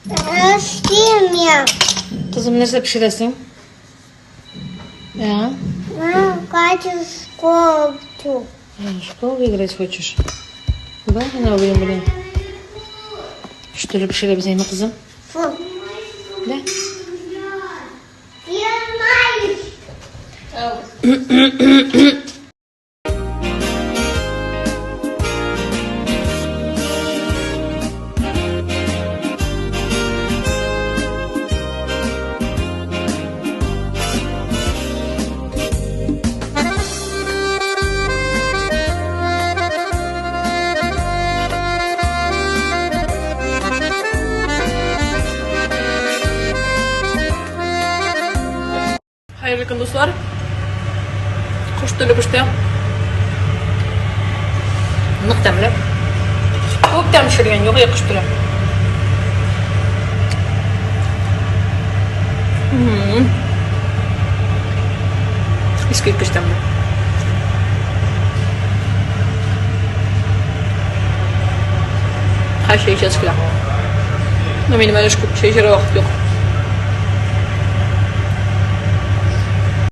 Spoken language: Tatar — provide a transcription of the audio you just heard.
Эшлим. Кызым, нәрсә пешерәсең? Ә? Хочу школу. Школу играть хочешь? Да, она блин, блин. Что ли пешерәбез, әйме, кызым? Фу. Да? Хәерле көн, дуслар. Кош теле пеште. Нык тәмле. Күп тәм пешергән, юк кош теле. Искиткеч тәмле. Һәр чәй эчәсе килә. Но минем әле күп чәй эчәргә вакыт юк.